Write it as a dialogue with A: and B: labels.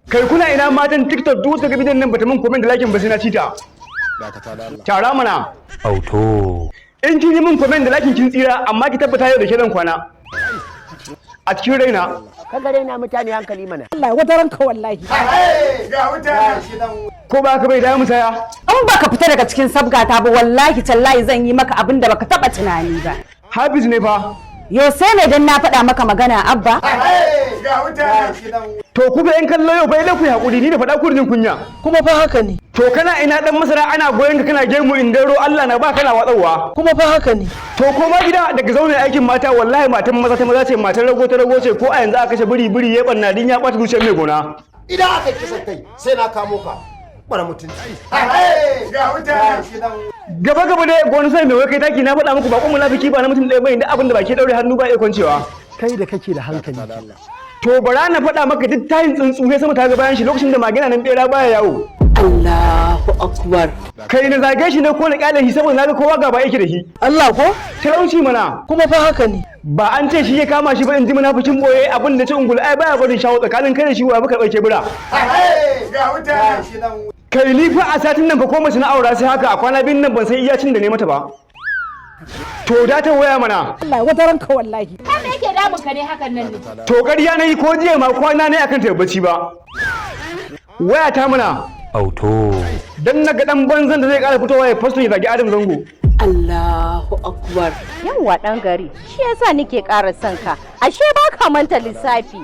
A: Kai, kuna ina matan TikTok? Duk wata bidiyon nan bata min comment da liking ba, sai na cita.
B: Dakata da Allah.
A: Tara mana.
C: Auto.
A: In kin yi min comment da liking, kin tsira, amma ki tabbata yau da ke zan kwana. A cikin raina.
D: Ka gare na mutane hankali mana.
E: Allah wata ranka wallahi.
A: Ko ba ka bai da musaya.
F: In baka fita daga cikin sabgata ba, wallahi tallahi zan yi maka abin da baka taba tunani ba.
A: Hafiz ne fa.
F: Yo, sai mai dan na faɗa maka magana, Abba?
A: To ku ga yan kallo, yau bai da ku yi hakuri, ni da faɗa kurjin kunya.
E: Kuma fa haka ne.
A: To kana ina dan masara ana goyon ka kana gemu in daro Allah na ba kana watsarwa.
E: Kuma fa haka ne.
A: To ko ma gida daga zaune aikin mata, wallahi matan maza ta maza ce, matan rago ta rago ce. Ko a yanzu aka kashe biri, biri ya banna din ya bata zuciyar mai gona.
G: Idan aka kisan kai, sai na kamo ka bara mutunci.
A: Gaba gaba dai gona sai mai wai kai taki. Na faɗa muku bakon munafiki ba na mutum ɗaya bane, da abin da baki daure hannu ba iya kwancewa.
H: Kai da kake da hankali.
A: To bara na faɗa maka, duk tayin tsuntsu sai sama ta ga bayan shi, lokacin da magina nan bera baya yawo.
E: Allahu akbar.
A: Kai, na zage shi ne ko na kyale shi? Saboda naga kowa gaba yake da shi.
E: Allah ko?
A: Talauci mana.
E: Kuma fa haka ne.
A: Ba an ce shi ya kama shi ba, in ji munafikin boye. Abin da ci ungul ai baya barin shawo. Tsakanin kai da shi wa muka ɗauke bura? Kai, ni fa a satin nan fa ko mace na aura sai haka, a kwana biyun nan ban san iya cin da ne mata ba. To da ta waya mana.
E: Allah wata ranka wallahi.
I: Kai, me yake damun ka ne hakan nan ne?
A: To ƙarya na yi, ko jiya ma kwana ne akan ta bacci ba. Waya ta mana.
C: Auto.
A: Dan na ga dan banzan da zai ƙara fitowa ya fasto ya zagi Adam Zango.
E: Allahu akbar.
F: Yawwa dan gari, shi yasa nike ƙara son ka. Ashe ba ka manta lissafi.